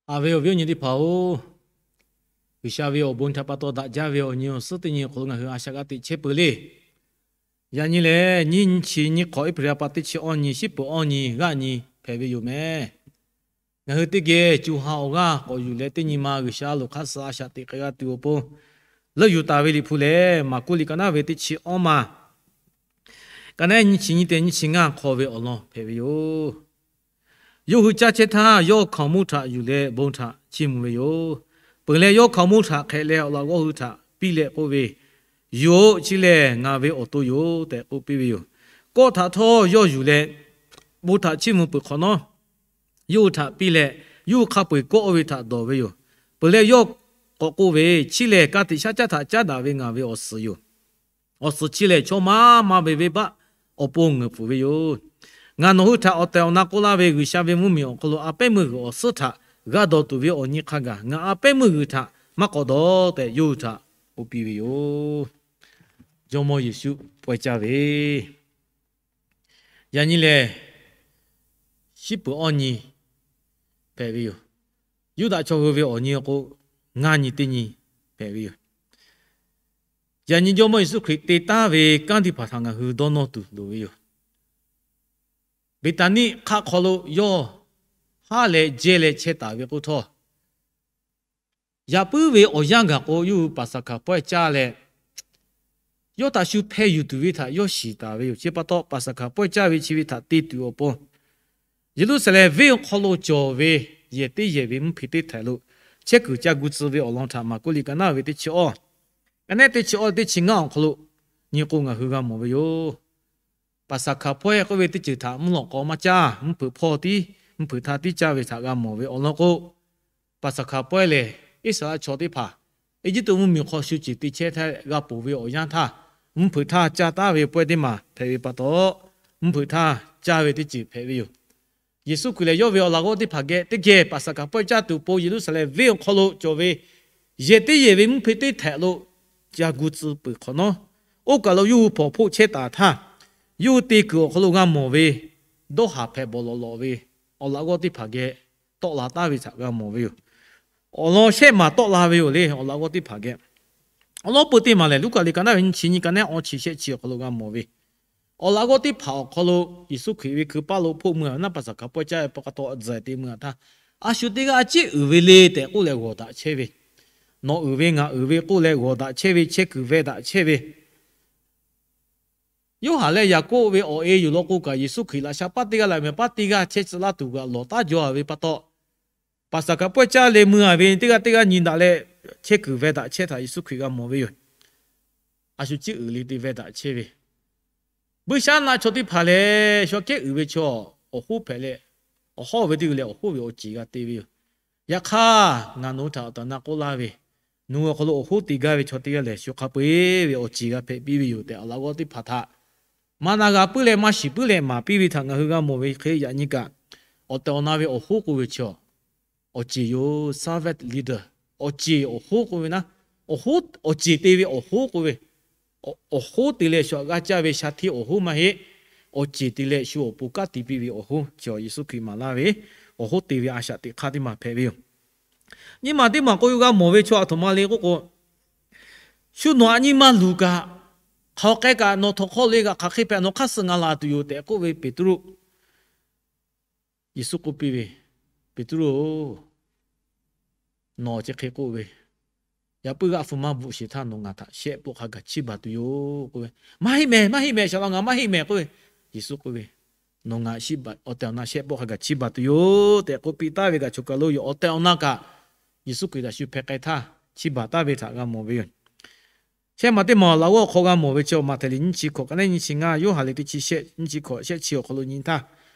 Aˬ ve awˬ viˉ awˬ nyi teˇ hpaˍ-oˬ, G'uiˬsha ve awˬ bon htaꞈ pa taw daꞈ jaˇ ve awˬ nyi awˬ suhˉ teˇ nyi awˬ hk'aw lo ngaˬ hui a shaꞈ g'a teꞈ chehˇ peuˬ le. Yaꞈ nyi lehˬ, nyiˇ nyi chi nyiˇ hk'awꞈ April ha pa teˇ chi awˇ nyi, shiˉ peuˬ awˇ nyi g'aˇ nyi hpehꞈ ve yoˬ meh. Ngaˬ hui teˇ geh co ha awˬ g'aˇ k'awꞈ yuˬ leh, teˇ nyi ma G'uiˬsha loˬ hk'aˇ suh a shaꞈ teꞈ k'ai g'a tuˬ awˬ pon leuˆ yuˬ taˍ ve Liꞈ hpu lehˬ, Maˍkuˆ liꞈ ka naˉ ve teˇ chi awˇ ma, ka naˉ nyiˇ chi nyiˇ te nyiˇ chi ngaˇ hk'aw ve awˬ lawn hpehꞈ ve yoˬ. Yawˇ hui caˇ chehˇ htaˇ, yawˇ hkaoˍmonˇ htaꞈ yuˬ leh bon htaꞈ chiˇ mvuh ve yoˬ. Peuˬ leh, yawˇ hkaoˍmonˇ htaꞈ hk'ehꞈ leh, awˬ laꞈ g'awˇ hui htaꞈ piˇ leh k'oˆ ve, Yuˬ-oꞈ, chi lehˬ ngaˬ ve awˬ to yoˬ tehꞈ k'oˆ piˇ ve yoˬ. Kawˆ htaꞈ htawˇ yawˇ yuˬ leh, bon htaꞈ chiˇ mvuh peuˬ hk'awꞈ nawˉ, yawˇ hui htaꞈ piˇ leh, yawˇ hui hk'a peu-eˬ kawˆ ve htaꞈ dawˬ ve yoˬ. Peuˬ leh, yawˇ k'awꞈ k'oˆ ve, Chi lehˬ ka tiꞈ shaˉ caˉ htaꞈ caˉ daꞈ ve ngaˬ ve awˬ suhˍ yoˬ. Awˬ suhˍ chi lehˬ, chaw maˇ maˇ ve venˇbaˆ awˬ pon ngeuˍ pfuhˍ ve yoˬ. Ngaˬ nawˬ hui htaꞈ awˬ tehˬ awˬ na k'oˆ laˇ ve, G'uiˬsha ve mvuhˇmiˬ awˬ hk'aw lo a pehˉ meuˇ g'uiˬ awˬ suhˉ htaꞈ g'a dawˬ tuˬ ve awˬ nyi hk'a gaˬ, ngaˬ a pehˉ meuˇ g'uiˬ htaꞈ maˇ k'awꞈ dawˬ tehꞈ, yawˇ hui htaꞈ k'oˆ piˇ ve yoˬ. Jawˇmawˇ Yeˍsuˆ pawehˇ caˇ ve, yaꞈ nyi lehˬ, shiˉ peuˬ awˇ nyi hpehꞈ ve yoˬ. Yuˇdaꞈ chaw hui ve awˬ nyi k'o, ngaˇ nyi teˇ nyi hpehꞈ ve yoˬ. Yaꞈ nyi Jawˇmawˇ Yeˍsuˆ Hkriꞈ te taˉ ve kanˉ teˇ hpaˍ htaꞈ ngaˬ hui dawˇ nawˇ tuˬ loˍ ve yoˬ. Beˍtaˍniˆ hk'aˆ hk'aw lo yawˇ haˉ leh jehˇ leh chehˇ taˍ ve k'o htawˇ, yaꞈ puiˉ ve awˬ yanˇ gaˬ k'o, yawˇ hui Paˍsaˍhkaˍ pawehˇ caˇ leh, yawˇ htaꞈ shu hpeh yuˬ tuˬ ve htaꞈ yawˇ shiˍ taˍ ve yoˬ. Chi pa taw, Paˍsaˍhkaˍ pawehˇ caˇ ve chi ve htaꞈ te tuˬ awˬ pon, Yeˍruˆsaˍlehnˍ venˇ awˬ hk'aw lo cawˬ ve yehˬ teˇ yehˬ ve mvuhˇ hpe teˇ htehꞈ lo chehˇ kuiˬ ca gu tcuh ve awˬ lawn htaꞈ Maˍkuˆ liꞈ ka naˉ ve teˇ chi awˇ, ka naˉ teˇ chi awˇ teˇ chi ngaˇ awˬ hk'aw lo nyi k'o, ngaˬ hui g'a mawˬ ve yoˬ. Paˍsaˍhkaˍ pawehˇ k'oˆ ve teˇ ceuˬ htaꞈ mvuhˇ lawꞈ k'aw maˇ caˇ, mvuhˇ hpeuꞈ hpawˇ tiˉ, mvuhˇ hpeuꞈ htaˇ tiˉ caˇ ve htaꞈ g'a mawˬ ve awˬ lawn k'o, Paˍsaˍhkaˍ pawehˇ lehˬ, Iˉsaˍreˍlaˆ chaw teˇ hpaˍ Eˇjiˇtuꞈ mvuhˇmiˬ hk'aw shu ceˬ te chehˇ htaˇ g'a ponˬ ve awˬ yanˇ htaˇ, mvuhˇ hpeuꞈ htaˇ caˇ taˉ ve pawehˇ teˇ maˬ hpehꞈ ve pa taw, mvuhˇ hpeuꞈ htaˇ caˇ ve teˇ ceuˬ hpehꞈ ve yoˬ. Yeˍsuˆ Hkriꞈ lehˬ, yawˇ ve awˬ laꞈ g'awˇ teˇ hpaˍ geh teˇ geh Paˍsaˍhkaˍ pawehˇ caˇ tuˬ awˬ pon Yeˍruˆsaˍlehnˍ venˇ awˬ hk'aw lo cawˬ ve yehˬ teˇ yehˬ ve mvuhˇ hpe teˇ htehꞈ lo ca gu tcuh peuˬ hk'awꞈ nawˉ, oˇ kaˬ lo yawˇ hui hpawnˬ hpoˆ chehˇ taˍ htaˇ, yawˇ hui te kuiˬ awˬ hk'aw lo g'a mawˬ ve dawˇ haˍ hpehꞈ bawˬ lawꞈ lawꞈ ve awˬ laꞈ g'awˇ teˇ hpaˍ geh tawˆ la taˍ ve htaꞈ g'a mawˬ ve yoˬ. Awˬ lawn shehˆ maˬ tawˆ la ve yoˬ le, awˬ laꞈ g'awˇ teˇ hpaˍ geh. Awˬ lawn peuˬ teˇ maˬ lehˬ, Luˉkaꞈ liꞈ ka naˉ ve nyiˇ chi nyi, ka naˉ awˇ chi shehˆ chi awˬ hk'aw lo g'a mawˬ ve, awˬ laꞈ g'awˇ teˇ hpaˍ awˬ hk'aw lo Yeˍsuˆ Hkriꞈ ve hkui paˇ lo hpoˆ mui a ve naˉ Paˍsaˍhkaˍ pawehˇ caˇ ve pa taw, tzuhˬ te mui a htaˇ, a shu teˇ g'aˇ a ciˉ uiˍ ve le tehꞈ k'oˆ leh g'awˬ daꞈ chehˇ ve, nawˬ uiˍ ve ngaˬ uiˍ ve k'oˆ leh g'awˬ daꞈ chehˇ ve, chehˇ kuiˬ veh daꞈ chehˇ ve, Yoˇhanˬ leh Yaˍkoˆ ve awˬ e yoˬ law k'o kaꞈ, Yeˍsuˆ Hkriꞈ laꞈ sha paˇ teˇ g'aˇ leh meh paˇ teˇ g'aˇ chehˇ tcuh laˇ tuˬ g'aꞈ lawˬ taˉ jaw a ve pa taw, Paˍsaˍhkaˍ pawehˇ caˇ leh mui a ve teˇ g'aˇ teˇ g'aˇ nyi daꞈ leh, chehˇ kuiˬ veh daꞈ chehˇ htaꞈ Yeˍsuˆ Hkriꞈ g'a mawˬ ve yoˬ. A shu ciˉ uiˍ le te veh daꞈ chehˇ ve, buiˇshaˆaˉnaˆ chaw teˇ hpaˍ lehˬ, shaw kehˉ uiˍ ve chaw awˬ hoˉ hpehꞈ leh, awˬ hawˉ ve teˇ g'uiˬ lehˬ awˬ hoˉ ve awˬ ceˬ g'a te ve yoˬ. Yaꞈ hk'aˇ, ngaˬ nawˬ hui htaꞈ awˬ tehˬ awˬ na k'oˆ laˇ ve, nawˬ hui awˬ hk'aw lo awˬ hoˉ te gaˇ ve chaw teˇ g'aˇ lehˬ, shu hk'a peu-eˬ ve awˬ ceˬ g'a hpehꞈ piˇ ve yoˬ tehꞈ, awˬ laꞈ g'awˇ teˇ hpaˍ htaꞈ maˇ na g'a puiˉ leh maˇ shiˍ puiˉ leh maˍ piˇ ve htaꞈ ngaˬ hui g'a mawˬ ve hk'e, yaꞈ nyi kaꞈ awˬ tehˬ awˬ na ve awˬ hoˉ k'oˆ ve chi awˬ ceˬ yoˬ, servant leader. Awˬ ceˬ awˬ hoˉ k'oˆ ve naˉ, awˬ hoˉ, awˬ ceˬ te ve awˬ hoˉ k'oˆ ve, awˬ hoˉ te leh shu htaꞈ g'aˇ caˇ ve sha hteˇ awˬ hoˉ maˇ heˆ. Awˬ ceˬ te leh shu awˬ pon kanˉ te piˇ ve awˬ hoˉ chi Yeˍsuˆ Hkriꞈ maˍ laˇ ve, awˬ hoˉ te ve a shaꞈ teꞈ hk'aˇ teˇ maˬ hpehꞈ ve yoˬ. Nyi maˬ teˇ maˬ k'o, yawˇ g'a mawˬ ve chaw a htoꞈ ma le k'oˆ k'o, shu nawˬ aꞈ nyi ma luˬ kaꞈ, hk'aˬ k'ai kaꞈ nawˬ htawnˍ hk'aw lo e kaꞈ hk'aˬ hk'e hpehꞈ nawˬ hk'aˇ suh ngaˬ laˬ tuˬ yoˬ tehꞈ k'oˆ ve Peˍtruˆ, Yeˍsuˆ k'oˆ piˇ ve, Peˍtruˆ-oˬ, nawˬ chi hk'e k'oˆ ve, yaꞈ puiˉ g'aˆ hpu maˇ bvuhꞈ sheˍ htaˇ nawˬ ngaˬ htaꞈ shehˆ pawˆ hk'a gaˬ chiˇ baˬ tuˬ yoˬ k'oˆ ve, Maˇ heˆ mehˍ, maˇ heˆ mehˍ, shaˍ laꞈ ngaˬ maˇ heˆ mehˍ k'oˆ ve, Yeˍsuˆ k'oˆ ve, Nawˬ ngaˬ awˬ tehˬ awˬ na shehˆ pawˆ hk'a gaˬ chiˇ baˬ tuˬ yoˬ tehꞈ k'oˆ piˇ taˍ ve kaꞈ, choˬ kaˬ lo yoˬ awˬ tehˬ awˬ na kaꞈ Yeˍsuˆ Hkriꞈ htaꞈ shu hpeh k'ai htaˇ chiˇ baˬ taˍ ve htaꞈ g'a mawˬ ve yoˬ. Shehˆ maˬ teˇ maˬ awˬ laꞈ g'awˇ awˬ hk'aw g'a mawˬ ve chi, Maꞈhtehˍ liꞈ nyiˇ chi hkawꞈ, ka naˉ nyiˇ chi ngaˇ, Yoˇhanˬ liꞈ teˇ chi shehˆ, nyiˇ chi hkawꞈ shehˆ chi awˬ hk'aw lo nyi htaˇ,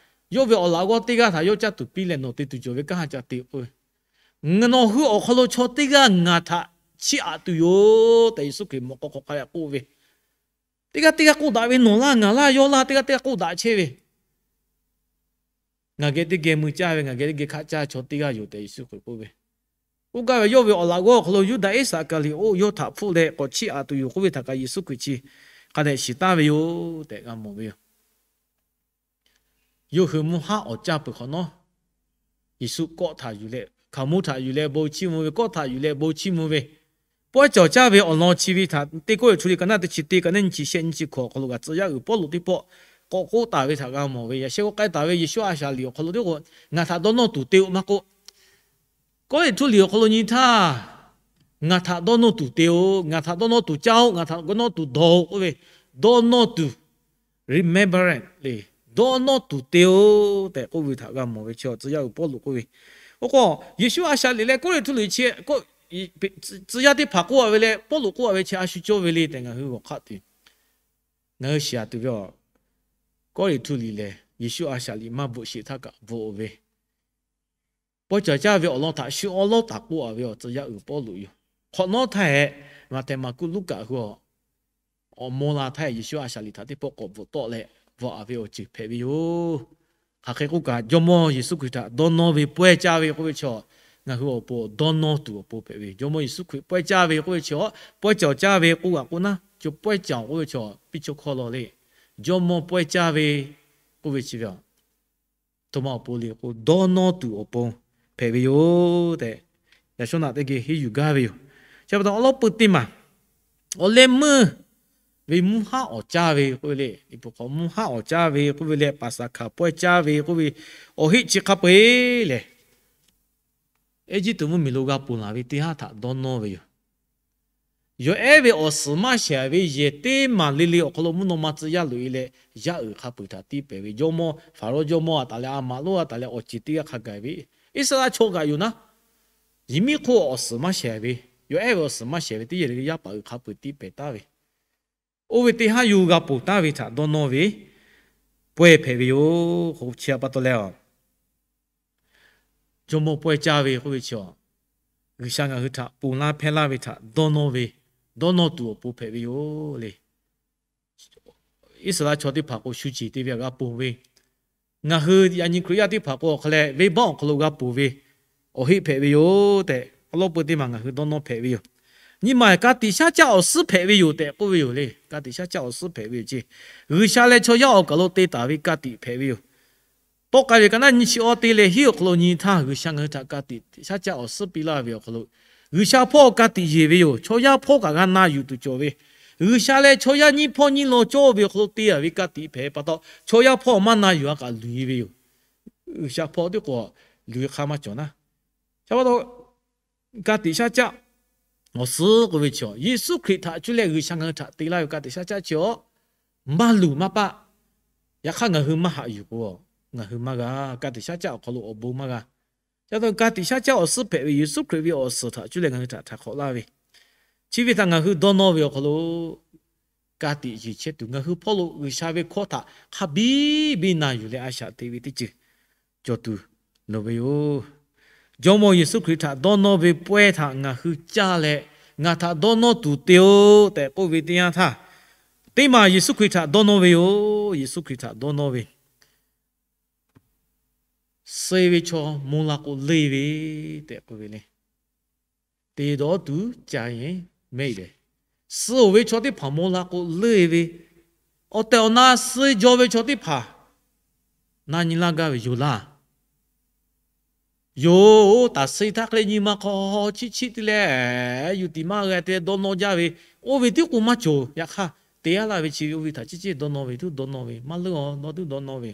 yawˇ ve awˬ laꞈ g'awˇ teˇ g'aˇ htaꞈ yawˇ caˇ tuˬ piˇ leh, Nawˬ te tuˬ cawˬ ve kanˉ ha ca te k'oˆ ve, nawˬ hui awˬ hk'aw lo chaw teˇ g'aˇ ngaˬ htaꞈ chiˇ aꞈ tuˬ yoˬ tehꞈ Yeˍsuˆ Hkriꞈ mawꞈ k'aw k'aw k'ai k'oˆ ve, teˇ g'aˇ teˇ g'aˇ k'oˆ daꞈ ve, nawˬ laˇ ngaˬ laˇ yawˇ laˇ teˇ g'aˇ teˇ g'aˇ k'oˆ daꞈ chehˇ ve, Ngaˬ geh teˇ geh mui caˇ ve, ngaˬ geh teˇ geh hkaˆ caˇ chaw teˇ g'aˇ yoˬ tehꞈ Yeˍsuˆ Hkriꞈ k'oˆ ve. K'oˆ gaˇ ve, yawˇ ve awˬ laꞈ g'awˇ awˬ hk'aw lo Yuˇdaꞈ Iˉsaˍkaˍriˍoˆ yawˇ htaꞈ hpfuhˆ leh k'awꞈ chiˇ aꞈ tuˬ yoˬ k'oˆ ve htaꞈ kaꞈ Yeˍsuˆ Hkriꞈ chi hk'a dehꞈ shiˍ taˍ ve yoˬ tehꞈ g'a mawˬ ve yoˬ. Yawˇ hui mvuhˇ haˉ awˬ caˇ peuˬ hk'awꞈ nawˉ, Yeˍsuˆ kawˆ htaꞈ yuˬ leh hkaoˍmonˇ htaꞈ yuˬ leh bon chiˇ mvuh ve, kawˆ htaꞈ yuˬ leh bon chiˇ mvuh ve, pawehˇ cawˬ caˇ ve awˬ lawn chi ve htaꞈ te k'oˆ ve, Htu liꞈ ka naˇ teˇ chi teˇ, ka naˇ nyiˇ chi shehˆ nyiˇ chi hkawꞈ awˬ hk'aw lo g'a tcuh yaˇ uiˍ Pawˇluꞈ teˇ pawˆ k'awꞈ k'oˆ taˍ ve htaꞈ g'a mawˬ ve. Yaꞈ sheh k'oˆ k'ai taˍ ve, Yeˍsuˆ a shaˍ liꞈ awˬ hk'aw lo teˇ k'o, ngaˬ htaꞈ dawˇ nawˇ tuˬ te-o maˇ k'oˆ, Kawˇrenˍhtuˆ liꞈ awˬ hk'aw lo nyi htaˇ, ngaˬ htaꞈ dawˇ nawˇ tuˬ te-o, ngaˬ htaꞈ dawˇ nawˇ tuˬ caˇ-o, ngaˬ htaꞈ dawˇ nawˇ tuˬ dawˬ-o k'oˆ ve, dawˇ nawˇ tuˬ, remembrance le, dawˇ nawˇ tuˬ te-o tehꞈ k'oˆ ve htaꞈ g'a mawˬ ve chi awˬ tcuh yaˇ uiˍ Pawˇluꞈ k'oˆ ve. Oˇ k'o, Yeˍsuˆ a shaˍ liꞈ leh Kawˇrenˍhtuˆ liꞈ chi, tcuh yaˇ teˇ hpaˍ k'oˆ a ve leh Pawˇluꞈ k'oˆ a ve chi a shu cawˇ ve le tehꞈ ngaˬ hui g'awˬ hk'aˆ tuˬ, ngaˬ hui shiˍ a tuˬ ve a, Kawˇrenˍhtuˆ liꞈ lehˬ Yeˍsuˆ a shaˍ liꞈ maˇ bvuhꞈ sheˍ htaˇ kaꞈ bvuhꞈ-oˬ ve, pawehˇ cawˬ caˇ ve awˬ lawn htaꞈ shu awˉ lawˉ taˍ k'oˆ a ve awˬ tcuh yaˇ uiˍ Pawˇluꞈ yoˬ. Hk'awꞈ nawˉ htaˇ hehꞈ, Maꞈhtehˍ, Maˍkuˆ, Luˉkaꞈ hui a, awˬ maw la htaˇ hehꞈ Yeˍsuˆ a shaˍ liꞈ htaꞈ teˇ pawˆ k'awꞈ bvuhꞈ tawˆ leh bvuhꞈ a ve awˬ ceuˬ hpehꞈ ve yoˬ. Hk'aˬ hk'e k'oˆ kaꞈ, Jawˇmawˇ Yeˍsuˆ Hkriꞈ htaꞈ dawˇ nawˇ ve pawehˇ caˇ ve k'oˆ ve chi, ngaˬ hui awˬ pon dawˇ nawˇ tuˬ awˬ pon hpehꞈ ve yoˬ. Jawˇmawˇ Yeˍsuˆ Hkriꞈ pawehˇ caˇ ve k'oˆ ve chi, pawehˇ cawˬ caˇ ve k'oˆ g'aꞈ k'o naˉ, co pawehˇ cawˬ k'oˆ ve chi piˇ chaw hkawˇ law le. Jawˇmawˇ pawehˇ caˇ ve k'oˆ ve chi ve a, aˬ htoꞈ ma awˬ pon le k'o, dawˇ nawˇ tuˬ awˬ pon hpehꞈ ve yoˬ tehꞈ, yaꞈ shawˉ naꞈ teˇ geh henˇ yuˬ gaˇ ve yoˬ. Chi pa taw awˉ lawˉ peu teˇ maˬ, awˬ leh meuˇ ve mvuhˇ haˉ awˍ caˇ ve k'oˆ ve le. Liꞈ hpu hk'aw mvuhˇ haˉ awˍ caˇ ve k'oˆ ve leh, Paˍsaˍhkaˍ pawehˇ caˇ ve k'oˆ ve, awˬ heˆ chi hk'a peu-eˬ lehˬ, Eˇjiˇtuꞈ mvuhˇmiˬ lo g'a ponˬ laˬ ve teˇ haˉ htaꞈ dawˇ nawˇ ve yoˬ. Yawˬ ehˉ ve awˬ suhˍ maˇ shehˍ ve yehˬ teˇ maˬ le le awˬ hk'aw lo mvuhˇ naw ma tcuh yaˇ loꞈ-e leh, yaˇ uiˍ hk'a peu-eˬ htaꞈ tiˇ pehˍ ve, jawˇmawˇ, Hpaˍrawˇ jawˇmawˇ a taˍ leh, a maꞈ lonˉ a taˍ leh, awˬ ceˬ teˇ g'aˇ hk'a gaˬ ve, Iˉsaˍreˍlaˆ chaw g'aꞈ yoˬ naˉ, yehˬ miˉ hk'oˆ awˬ suhˍ maˇ shehˍ ve, yawˬ ehˉ ve awˬ suhˍ maˇ shehˍ ve teˇ yehˬ le le yaˇ paˍ uiˍ hk'a peu-eˬ tiˇ pehˍ taˍ ve, oˇ ve teˇ haˉ yuˬ g'a ponˬ taˍ ve htaꞈ dawˇ nawˇ ve pawehˇ hpehꞈ ve yoˬ. K'o chi pa taw leh a, jawˇmawˇ pawehˇ caˇ ve k'oˆ ve chi a, G'uiˬsha ngaˬ hui htaꞈ ponˬ laˇ hpehˇ laˇ ve htaꞈ dawˇ nawˇ ve, dawˇ nawˇ tuˬ awˬ pon hpehꞈ ve yoˬ le. Iˉsaˍreˍlaˆ chaw teˇ hpaˍ k'o, shu ceˬ te ve htaꞈ g'a ponˬ ve, ngaˬ hui yaꞈ nyi Hkriꞈ yaˇ teˇ hpaˍ k'o, awˬ hk'a leh venˇbaˆ awˬ hk'aw lo g'a ponˬ ve awˬ heˆ hpehꞈ ve yoˬ tehꞈ, awˉ lawˉ peu teˇ maˬ ngaˬ hui dawˇ nawˇ hpehꞈ ve yoˬ. Nyi ma ka tiꞈ shaˉ caˆ awˬ suhˉ hpehꞈ ve yoˬ tehꞈ k'oˆ ve yoˬ le. Ka tiꞈ shaˉ caˆ awˬ suhˉ hpehꞈ ve yoˬ ce. G'uiˬsha leh chaw yaˇ awˬ kaˬ lo te taˍ ve ka tiꞈ hpehꞈ ve yoˬ. Tawˆ k'ai ve ka naˉ nyi chi awˇ te leh hiˉ awˬ hk'aw lo nyi htaˇ, G'uiˬsha ngaˬ hui htaꞈ ka tiꞈ shaˉ caˆ awˬ suhˉ piˇ laˇ ve awˬ hk'aw lo, G'uiˬsha hpawˇ ka tiꞈ yeˬ ve yoˬ. Chaw yaˇ hpawˇ kaꞈ g'a na yuˬ tuˬ cawˬ ve, G'uiˬsha leh chaw yaˇ nyiˇ hpawˇ nyiˇ law cawˇ ve awˬ hk'aw lo te taˍ ve ka tiꞈ hpehꞈ pa taw, chaw yaˇ hpawˇ maˇ na yuˬ a kaꞈ luˬ-e ve yoˬ. G'uiˬsha hpawˇ teˇ k'o luˬ-e hk'a maˇ cawˬ naˉ. Chi pa taw ka tiꞈ shaˉ caˆ awˬ suhˉ k'oˆ ve chi, Yeˍsuˆ Hkriꞈ htaꞈ cuˇ leh G'uiˬsha ngaˬ hui htaꞈ te laˇ ve ka tiꞈ shaˉ caˆ chi a, maˇ luˬ maˇ paˆ. Yaꞈ hk'aˇ ngaˬ hui maˇ haꞈ yuˬ k'o, ngaˬ hui maˇ g'a, ka tiꞈ shaˉ caˆ awˬ hk'aw lo awˬ bon maˇ g'a. Ca taw ka tiꞈ shaˉ caˆ awˬ suhˉ hpehꞈ ve Yeˍsuˆ Hkriꞈ ve awˬ suhˍ htaꞈ cuˇ leh ngaˬ hui htaꞈ htaiˍ hk'awꞈ laˇ ve, chi ve htaꞈ ngaˬ hui dawˇ nawˇ ve awˬ hk'aw lo ka tiꞈ yeˬ chehˇ tuˬ, ngaˬ hui hpawˇ lo G'uiˬsha ve hkawˇ htaꞈ hk'a biˇ biˇ na yuˬ leh a shaꞈ teꞈ ve teˇ ceuˬ cawˬ tuˬ loˍ ve yoˬ. Jawˇmawˇ Yeˍsuˆ Hkriꞈ htaꞈ dawˇ nawˇ ve pawehˇ htaꞈ ngaˬ hui caˇ leh, ngaˬ htaꞈ dawˇ nawˇ tuˬ te-o tehꞈ k'oˆ ve teˇ yanˇ htaˇ, teˇ maˬ Yeˍsuˆ Hkriꞈ htaꞈ dawˇ nawˇ ve yoˬ. Yeˍsuˆ Hkriꞈ htaꞈ dawˇ nawˇ ve, suh ve chaw mvuh la k'o leˇ ve tehꞈ k'oˆ ve le. Te dawˇ tuˬ ca-e mehˆ lehˬ, suh-oˬ ve chaw teˇ hpaˍ mvuh la k'o leˇ ve, awˬ tehˬ awˬ na suh jaw ve chaw teˇ hpaˍ na nyi laˇ gaˇ ve yoˬ laˇ. Yoˬ, taˍ suh htaˇ hk'e leh nyi ma hk'aw chiˆ chiˆ te leh, yuˬ tiꞈ maˇ g'a te leh dawˇ nawˇ jaˇ ve, oˇ ve tiˉ k'o maˇ cawˬ. Yaꞈ hk'aˇ, te-a laˇ ve chi ve oˇ ve htaꞈ ciˉ ciˉ dawˇ nawˇ ve, tuˉ dawˇ nawˇ ve, maˇ leuˉ-a dawˇ tuˉ dawˇ nawˇ ve.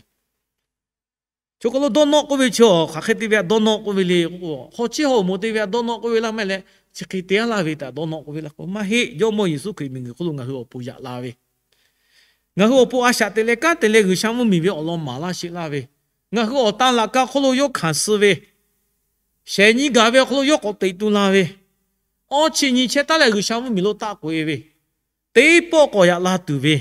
Chaw hk'aw lo dawˇ nawˇ k'oˆ ve chi a, hk'aˬ hk'e te ve htaꞈ dawˇ nawˇ k'oˆ ve le k'o, hk'aw chehˇ hawˍ moˍ te ve htaꞈ dawˇ nawˇ k'oˆ ve laˇ maˇ heˆ leh, chi hk'e te-a laˇ ve htaꞈ dawˇ nawˇ k'oˆ ve laˇ k'o maˇ heˆ. Jawˇmawˇ Yeˍsuˆ Hkriꞈ miˬguiˬ hk'oˆ lo ngaˬ hui awˬ pon yaꞈ la ve, ngaˬ hui awˬ pon a shaꞈ teꞈ leh kanˉ te leh G'uiˬsha mvuhˇmiˬ ve awˬ lawn maˍ laˇ sheˆ laˇ ve, ngaˬ hui awˬ tan laꞈ ka hk'oˆ lo yawˇ hkanˍ suh ve, shehˍ nyi gaˬ ve awˬ hk'aw lo yawˇ k'awꞈ teꞈ tu la ve, awˇ chi nyi chehˇ taˉ leh G'uiˬsha mvuhˇmiˬ lo taˆ k'oꞈ-e ve, teˇ pawˆ k'awꞈ yaꞈ la tuˬ ve,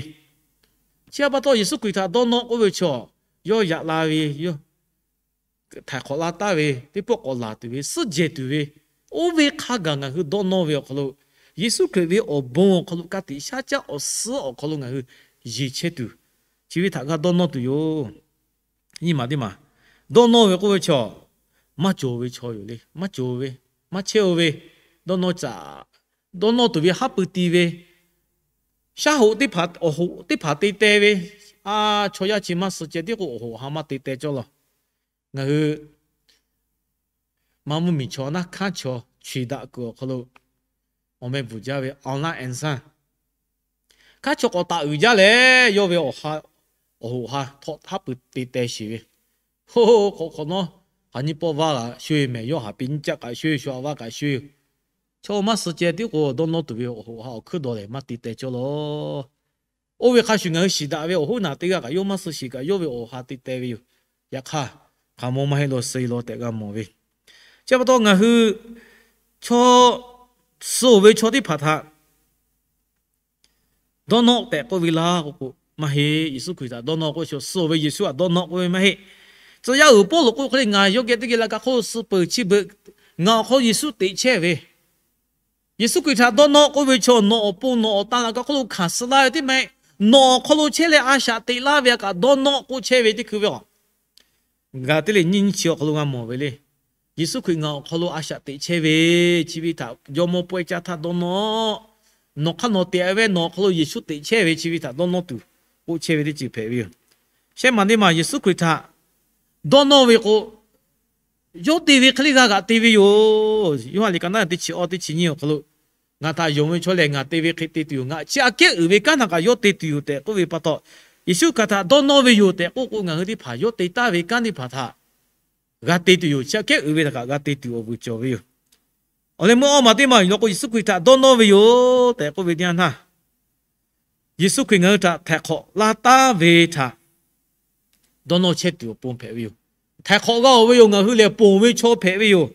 chi pa taw Yeˍsuˆ Hkriꞈ htaꞈ dawˇ nawˇ k'oˆ ve chaw, yawˇ yaꞈ la ve, yawˇ htaiˍ hk'awꞈ la taˍ ve, teˇ pawˆ k'awꞈ laˬ tuˬ ve, suhˉ jehˬ tuˬ ve, oˇ ve hk'a gaˬ ngaˬ hui dawˇ nawˇ ve awˬ hk'aw lo, Yeˍsuˆ Hkriꞈ ve awˬ bon awˬ hk'aw lo ka tiꞈ shaˉ caˆ awˬ suhˉ awˬ hk'aw lo ngaˬ hui yeˬ chehˇ tuˬ, chi ve htaꞈ g'a dawˇ nawˇ tuˬ yoˬ. Nyi ma teˇ maˬ, dawˇ nawˇ ve k'oˆ ve chaw, maˇ cawˬ ve chaw yoˬ le. Maˇ cawˬ ve, maˇ chehˇ-o ve, dawˇ nawˇ caꞈ, dawˇ nawˇ tuˬ ve haˉ pui ti ve, shaˉ hoꞈ teˇ hpaˍ, awˬ hoꞈ teˇ hpaˍ te teh ve, a, chaw yaˇ chi maˇ suh ceh tiˉ k'o awˬ hoꞈ ha maˇ te teh cawˇ law. Ngaˬ hui maˇ mvuhˇ miˬ chaw naˇ hkanˉ chaw chi daꞈ kuiˬ awˬ hk'aw lo awˬ meh bvuhˬ jaˇ ve awˬ laˇ enˍ saˇ hkanˉ chaw k'awꞈ taꞈ uiˍ jaˇ leh, yawˇ ve awˬ ha awˬ hoꞈ ha htawꞈ haˉ pui te teh sheˍ ve, Ho, hk'awꞈ hk'awꞈ nawˉ, hk'aˬ nyiˇ pawˆ vaˇ kaꞈ sho-e mehˍ, yawˇ haˍ piˇ nyiˇ caˆ kaꞈ sho-e, sho-a vaˇ kaꞈ sho-e, chaw maˇ suh ceh tiˉ k'o dawˇ nawˇ tuˬ ve awˬ hoꞈ ha awˬ hkuiˉ dawˬ lehˬ maˇ te teh cawˇ lawˬ. Oˇ ve hk'a shuˍ ngaˬ hui shiˍ daꞈ ve awˬ hoˉ naˬ teˇ g'aˇ kaꞈ yawˇ maˇ suh shiˍ kaꞈ yawˇ ve awˬ ha te teh ve yoˬ. Yaꞈ hk'aˇ, hk'aˬ mawˇ maˇ heˆ law suh-e law tehꞈ g'a mawˬ ve. Chi pa taw ngaˬ hui chaw suh-oˬ ve chaw teˇ hpaˍ htaꞈ dawˇ nawˆ tehꞈ k'oˆ ve laˇ k'o k'o, maˇ heˆ. Yeˍsuˆ Hkriꞈ htaꞈ dawˇ nawˇ k'oˆ ve chaw, suh-oˬ ve Yeˍsuˆ htaꞈ dawˇ nawˆ k'oˆ ve maˇ heˆ. Tcuh yaˇ uiˍ Pawˇluꞈ k'oˆ hk'e le, ngaˬ yawˇ geh teˇ geh la ka hk'oˆ lo suh peuˬ chi beuꞈ, ngaˬ awˬ hk'aw lo Yeˍsuˆ teꞈ chehˇ ve, Yeˍsuˆ Hkriꞈ htaꞈ dawˇ nawˆ k'oˆ ve chaw, nawˬ awˬ pon nawˬ awˬ tan laꞈ ka hk'oˆ lo hkanˍ suh laˇ ve teˇ maˇ heˆ. Nawˬ awˬ hk'aw lo chehˇ leh a shaꞈ teꞈ laˇ ve htaꞈ kaꞈ dawˇ nawˆ k'oˆ chehˇ ve teˇ hkui ve a Gaˍlaˍtiˆ liꞈ nyiˇ nyiˇ chi awˬ hk'aw lo g'a mawˬ ve le. Yeˍsuˆ Hkriꞈ ngaˬ awˬ hk'aw lo a shaꞈ teꞈ chehˇ ve, chi ve htaꞈ jawˇmawˇ pawehˇ caˇ htaˇ dawˇ nawˇ. Nawˬ hk'aˇ nawˬ te-a ve, nawˬ awˬ hk'aw lo Yeˍsuˆ teꞈ chehˇ ve, chi ve htaꞈ dawˇ nawˇ tuˬ k'oˆ chehˇ ve teˇ ceuˬ hpehꞈ ve yoˬ. Shehˉ maˬ teˇ maˬ Yeˍsuˆ Hkriꞈ htaꞈ dawˇ nawˇ ve k'o, yawˇ te ve hk'e le g'a g'aꞈ te ve yoˬ. Yoˇhanˬ liꞈ ka naˉ teˇ chi awˇ teˇ chi nyiˇ awˬ hk'aw lo, Ngaˬ htaꞈ yonˍ ve chaw lehˬ, ngaˬ te ve hk'e te tuˬ yoˬ. Ngaˬ chi aꞈ kehˉ uiˍ ve kanˉ htaꞈ kaꞈ yawˇ te tuˬ yoˬ tehꞈ k'oˆ ve pa taw, Yeˍsuˆ Hkriꞈ htaꞈ dawˇ nawˇ ve yoˬ tehꞈ k'oˆ k'o, ngaˬ hui teˇ hpaˍ yawˇ te taˍ ve kanˉ teˇ hpaˍ htaꞈ g'a te tuˬ yoˬ. Chi aꞈ kehˉ uiˍ ve htaꞈ kaꞈ g'a te tuˬ awˬ vuiˬ cawˬ ve yoˬ. Awˬ leh meuˇ awˇ maˬ teˇ maˬ yoˬ law k'o, Yeˍsuˆ Hkriꞈ htaꞈ dawˇ nawˇ ve yoˬ tehꞈ k'oˆ ve teˇ yanˇ htaˇ, Yeˍsuˆ Hkriꞈ ngaˬ hui htaꞈ htaiˍ hk'awꞈ laˇ taˉ ve htaꞈ dawˇ nawˇ chehˇ tuˬ awˬ pon hpehꞈ ve yoˬ. Htaiˍ hk'awꞈ g'a-oˬ ve yoˬ. Ngaˬ hui lehˬ ponˬ ve chaw hpehꞈ ve yoˬ.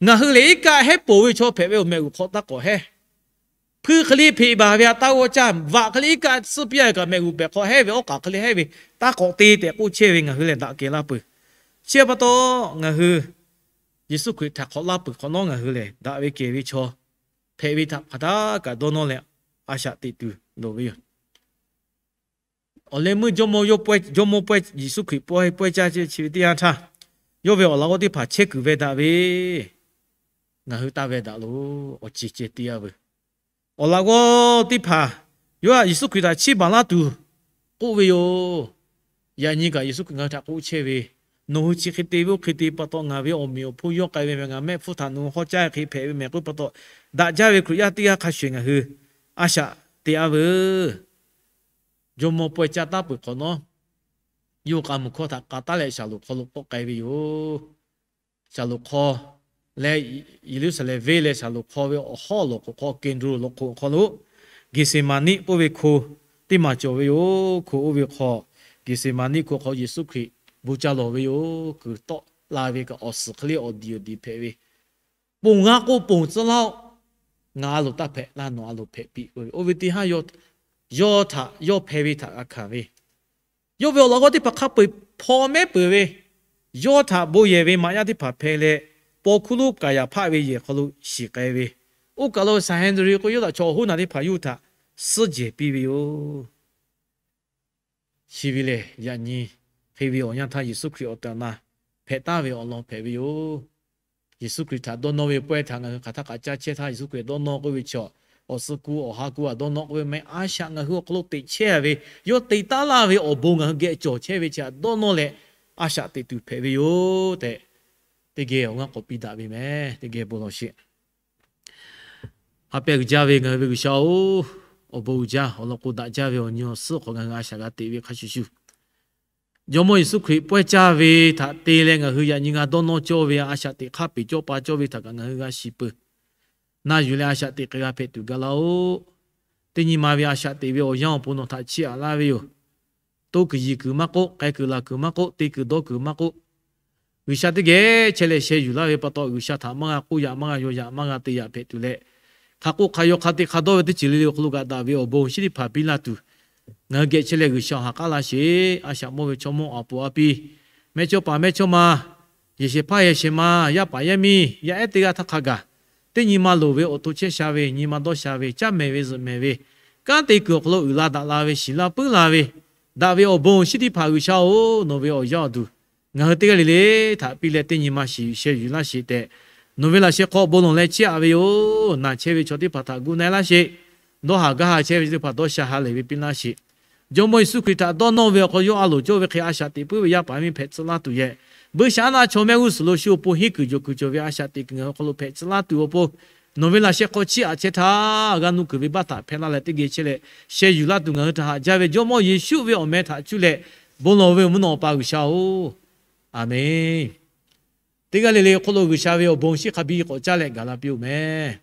Ngaˬ hui lehˬ iˉ kaˆ hehˉ ponˬ ve chaw hpehꞈ ve yoˬ. Mehˆ g'uˬ hk'aw taˇ k'awꞈ hehˉ. Hpuiˇ hk'e le hpeꞈ baˬ ve a taˇ g'awˇ caˇ, vaꞈ hk'e le iˉ kaˆ tsuhˇ piˇ-a kaꞈ, mehˆ g'uˬ pehˬ hk'aw hehˉ ve, awˉ k'aꞈ hk'e le hehˉ ve, taˇ k'awꞈ te tehꞈ k'oˆ chehˇ ve ngaˬ hui lehˬ daꞈ kehˬ laˇ peuˬ. Chi pa taw, ngaˬ hui Yeˍsuˆ Hkriꞈ htaiˍ hk'awꞈ laˇ peuˬ hk'awꞈ nawˉ, ngaˬ hui lehˬ daꞈ ve kehˬ ve chaw hpehꞈ ve htaꞈ hk'aˬ htaˇ kaꞈ dawˇ nawˇ leh a shaꞈ teꞈ tuˬ loˍ ve yoˬ. Awˬ leh meuˇ jawˇmawˇ yawˇ pawehˇ, jawˇmawˇ pawehˇ, Yeˍsuˆ Hkriꞈ pawehˇ pawehˇ caˇ chehˇ chi ve teˇ yanˇ htaˇ, yawˇ ve awˬ laꞈ g'awˇ teˇ hpaˍ chehˇ kuiˬ veh daꞈ ve, ngaˬ hui taˇ veh daꞈ loˬ. Awˬ ceuˬ ceh te-a veuˬ. Awˬ laꞈ g'awˇ teˇ hpaˍ yawˇ htaꞈ Yeˍsuˆ Hkriꞈ htaꞈ chiˇ baˬ laˇ tuˬ k'oˆ ve yoˬ. Yaꞈ nyi kaꞈ Yeˍsuˆ Hkriꞈ ngaˬ hui htaꞈ k'oˆ chehˇ ve, Nawˬ hui chi hk'e te ve oˇ hk'e te pa taw, ngaˬ ve awˬ meꞈ awˬ hponˇ yawˇ k'ai ve mehˬ. Ngaˬ mehˆ hpfuhˇ htaꞈ nawˬ hui hk'aw caˇ hk'e hpehꞈ ve mehˬ k'oˆ pa taw, daꞈ jaˇ ve Hkriꞈ yaˇ teˇ g'aˇ hk'a shuˍ ngaˬ hui a shaꞈ teꞈ-a veuˬ. Jawˇmawˇ pawehˇ caˇ taˉ peuˬ hk'awꞈ nawˉ, yawˇ k'a muiˬ hkawˇ htaꞈ k'a taˉ leh shaˍlonˍ hk'aw lo k'awꞈ k'ai ve yoˬ. Shaˍlonˍ hk'aw leh, Yeˍruˆsaˍlehnˍ venˇ leh shaˍlonˍ hk'aw ve awˬ hawˉ lawˬ hk'oꞈ hk'aw, Keˍdronˍ lawˬ hk'oꞈ awˬ hk'aw lo, Geˍseˍmaˍniˆ k'oˆ ve hko teˇ maˬ cawˬ ve yoˬ. Hko oˇ ve hk'aw, Geˍseˍmaˍniˆ hko hk'aw Yeˍsuˆ Hkriꞈ bon ca lawˬ ve yoˬ. Kuiˬ tawˆ la ve kaꞈ awˬ suhˍ hk'e le awˬ diˬ awˬ diˬ hpehꞈ ve, Ponˬ g'a k'o ponˬ tcuh laˇ-oˆ. Ngaˬ a loˍ taˇ hpehꞈ, laˇ nawˬ a loˍ hpehꞈ piˇ k'oˆ ve, oˇ ve teˇ haˉ yawˇ htaꞈ yawˇ hpeh ve htaꞈ g'a hkanˍ ve, yawˇ ve awˬ laꞈ g'awˇ teˇ hpaˍ hk'a peu-eˬ hpaw mehˉ peuˬ ve, yawˇ htaꞈ bon yehˬ ve maꞈ yaˇ teˇ hpaˍ hpeh leh, paw hkuˇ lonˉ Kaˍyaˍhpaˆ ve yehˬ hk'aw lo shiˍ k'ai ve, oˇ kaˬ lo Sanˍhedrin k'oˆ ve yawˇ htaꞈ chaw awˬ hoˉ naˬ teˇ hpaˍ yawˇ htaꞈ suhˉ jehˬ piˇ ve yoˬ. Chi ve lehˬ, yaꞈ nyi hk'e ve awˬ yanˇ htaˇ Yeˍsuˆ Hkriꞈ awˬ tehˬ awˬ na hpehꞈ taˍ ve awˬ lawn hpehꞈ ve yoˬ. Yeˍsuˆ Hkriꞈ htaꞈ dawˇ nawˇ ve pawehˇ htaꞈ ngaˬ hui hk'aˬ htaˇ k'aꞈ caˇ chehˇ htaˇ, Yeˍsuˆ Hkriꞈ dawˇ nawˇ k'oˆ ve chaw, awˬ suh ku awˬ ha ku a dawˇ nawˇ k'oˆ ve mehˆ a shaꞈ ngaˬ hui awˬ hk'aw lo teꞈ chehˇ ve, yawˇ te taˉ laˇ ve awˬ bon ngaˬ hui geh cawˬ chehˇ ve chi htaꞈ dawˇ nawˇ leh a shaꞈ teꞈ tuˬ hpehꞈ ve yoˬ tehꞈ, teˇ geh awˬ g'aˇ k'awꞈ piˇ daꞈ ve mehˍ. Teˇ geh bon lawˬ sheˍ. Ha pehˇ uiˍ jaˇ ve ngaˬ hui ve G'uiˬsha-oˬ, awˬ bon uiˍ jaˇ. Awˬ lawn k'o, daꞈ jaˇ ve awˬ nyi awˬ suhˉ hk'awꞈ ngaˬ hui a shaꞈ g'a teꞈ ve hk'a shuˍ shuˍ, Jawˇmawˇ Yeˍsuˆ Hkriꞈ pawehˇ caˇ ve htaꞈ te leh ngaˬ hui yaꞈ nyi g'a dawˇ nawˇ cawˇ ve a shaꞈ teꞈ hk'aˇ peˬ cawˇ pa cawˇ ve htaꞈ kaꞈ ngaˬ hui g'a shiˍ peuˬ. Na yuˬ leh a shaꞈ teꞈ hk'e g'a hpehꞈ tuˬ gaˬ laˇ-oˆ. Teˇ nyi ma ve a shaꞈ teꞈ ve awˬ yanˇ awˬ pon nawˬ htaꞈ chiˇ aꞈ laˇ ve yoˬ. Toˇ kuiˬ yiˬ kuiˬ maˇ k'oˆ, k'ai kuiˬ laˬ kuiˬ maˇ k'oˆ, te kuiˬ dawˇ kuiˬ maˇ k'oˆ, G'uiˬsha teˇ geh chehˇ leh sheh yuˬ laˇ ve pa taw, G'uiˬsha htaꞈ maˇ g'a k'oˆ yaꞈ, maˇ g'a yaw yaꞈ, maˇ g'a te yaꞈ hpehꞈ tuˬ leh, hk'a k'oˆ hk'a yaw hk'a te hk'a dawˇ ve teˇ ceuˬ le le awˬ hk'aw lo kaꞈ daꞈ ve awˬ bon awˬ shinˉ teˇ hpaˍ biˇ laˇ tuˬ, ngaˬ hui geh chehˇ leh G'uiˬsha awˬ ha k'aˉ laˇ sheˍ. A shaꞈ mawˇ ve chaw mawˇ awˬ puˍ awˬ pi, mehˇchawˇpaˍ mehˇchawˇma, yehˬ shehˍ hpaˇ yehˬ shehˍ ma, yaˇ paˍ yaˇ miˇ, yaˇ ehˉ teˇ g'aˇ htaˇ hk'a gaˬ, teˇ nyi ma loˍ ve awˬ to chehˇ sha ve, nyi ma dawˇ sha ve, caˇ mehˍ ve zuhꞈ mehˍ ve, kanˉ te kuiˬ awˬ hk'aw lo uiˍ la daꞈ la ve, shiˍ laˇ puiˉ la ve, daꞈ ve awˬ bon awˬ shinˉ teˇ hpaˍ G'uiˬsha-oˬ, nawˬ ve awˬ yaˇ awˬ duˬ ngaˬ hui teˇ g'aˇ le le htaꞈ piˇ leh teˇ nyi ma shiˍ yuˬ sheh yuˬ laˇ sheˍ tehꞈ, nawˬ ve laꞈ sheh hk'aw bon lawˬ leh chiˇ aꞈ ve yoˬ. Naˬ chehˇ ve chaw teˇ hpaˍ htaꞈ gu na-e laˇ sheˍ. Dawˇ haˍ gaˇ haˍ chehˇ ve chaw teˇ hpaˍ dawˇ sha ha lehˬ ve piˇ laˇ sheˍ. Jawˇmawˇ Yeˍsuˆ Hkriꞈ htaꞈ dawˇ nawˇ ve awˬ hk'aw yawˇ a loˍ cawˇ ve hk'e a shaꞈ teꞈ puiˉ ve yaˇ paˍ yaˇ miˇ hpehꞈ tcuh laˇ tuˬ yehˬ, Buiˇshaˆaˉnaˆ chaw mehˆ g'uˇ suhˍ lo shu awˬ pon henˇ kuiˬ jawˬ kuiˬ cawˬ ve a shaꞈ teꞈ kuiˬ ngaˬ hui hk'aw lo hpehꞈ tcuh laˇ tuˬ awˬ pon, nawˬ ve laꞈ sheh hk'aw chiˇ aꞈ chehˇ htaˇ, g'a nuˇ kuiˬ ve baˆ htaꞈ hpehˇ laˇ leh teˇ geh chehˇ leh, sheh yuˬ laˇ tuˬ ngaˬ hui htaꞈ haꞈ jaˇ ve Jawˇmawˇ Yeˍsuˆ ve awˬ meh htaꞈ cuˇ leh bon lawˬ ve mvuhˇ naw Awˬ pa G'uiˬsha-oˬ, Aˍmenˇ. Teˇ g'aˇ le le hk'oˆ lo G'uiˬsha ve awˬ bon shiˉ hk'a biˇ k'awꞈ caˇ leh gaˬ la piˇ-oˬ meh.